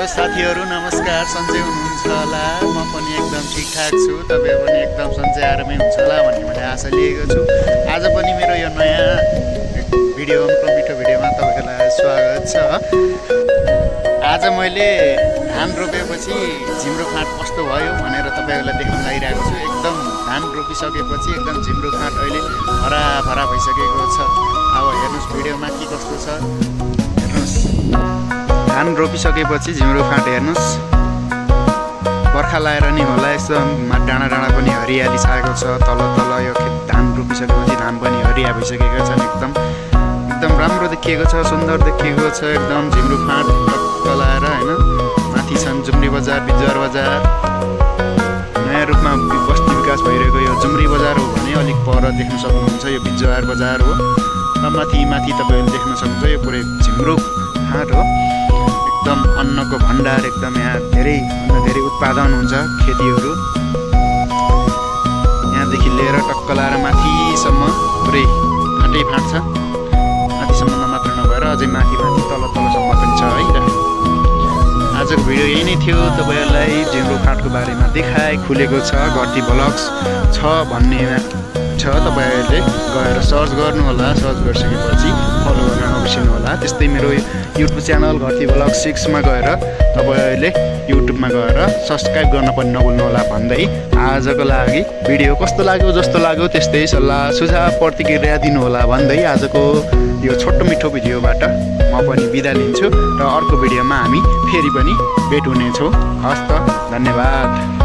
Hello साथीहरू नमस्कार। सन्चै हुनुहुन्छ होला। म पनि एकदम ठिकठाक छु। तपाईँ पनि एकदम सन्चै आरामै हुन्छ होला भन्ने मैले आशा लिएको छु। आज पनि मेरो यो नयाँ मिठो भिडियोमा तपाईँहरूलाई स्वागत छ। आज मैले धान रोपेपछि झिम्रो फाँट कस्तो भयो भनेर तपाईँहरूलाई देखाउन लागिरहेको छु। एकदम धान रोपिसकेपछि एकदम झिम्रो फाँट अहिले हराभरा भइसकेको छ। अब हेर्नुहोस् भिडियोमा के कस्तो छ हेर्नुहोस्। धान रोपिसकेपछि झिम्रो फाँट हेर्नुहोस्। बर्खा लाएर नि होला एकदम डाँडा पनि हरियाली छाएको छ। तल यो धान रोपिसकेपछि धान पनि हरिया भइसकेका छन्। एकदम राम्रो देखिएको छ, सुन्दर देखिएको छ। एकदम झिम्रो फाँट लाएर होइन। माथि छन् जुम्री बजार, बिजुवार बजार। नयाँ रूपमा बस्ती विकास भइरहेको यो जुम्री बजार हो भने अलिक पर देख्न सक्नुहुन्छ यो बिजुवार बजार हो। र माथि तपाईँहरूले देख्न सक्नुहुन्छ यो पुरै झिम्रो फाँट हो। एकदम अन्नको भण्डार, एकदम यहाँ धेरै उत्पादन हुन्छ खेतीहरू। यहाँदेखि लिएर टक्क लाएर माथिसम्म पुरै फाँटै फाँट छ। माथिसम्म मात्र नभएर अझै माथि तलसम्म पनि छ है। आजको भिडियो यही नै थियो। तपाईँहरूलाई झिम्रो फाँटको बारेमा देखाए खुलेको छ। घरती ब्लग्स छ भन्ने छ, तपाईँहरूले गएर सर्च गर्नु होला। सर्च गरिसकेपछि फलो गर्न नबिर्सिनु होला। त्यस्तै मेरो युट्युब च्यानल घरती ब्लग 6 मा गएर तपाईँहरूले युट्युबमा गएर सब्सक्राइब गर्न पनि नभुल्नु होला भन्दै आजको लागि भिडियो कस्तो लाग्यो, जस्तो लाग्यो त्यस्तै सल्लाह सुझाव प्रतिक्रिया दिनु होला भन्दै आजको यो छोटो मिठो भिडियोबाट म पनि बिदा लिन्छु। र अर्को भिडियोमा हामी फेरि पनि भेट हुनेछौँ। हस्त, धन्यवाद।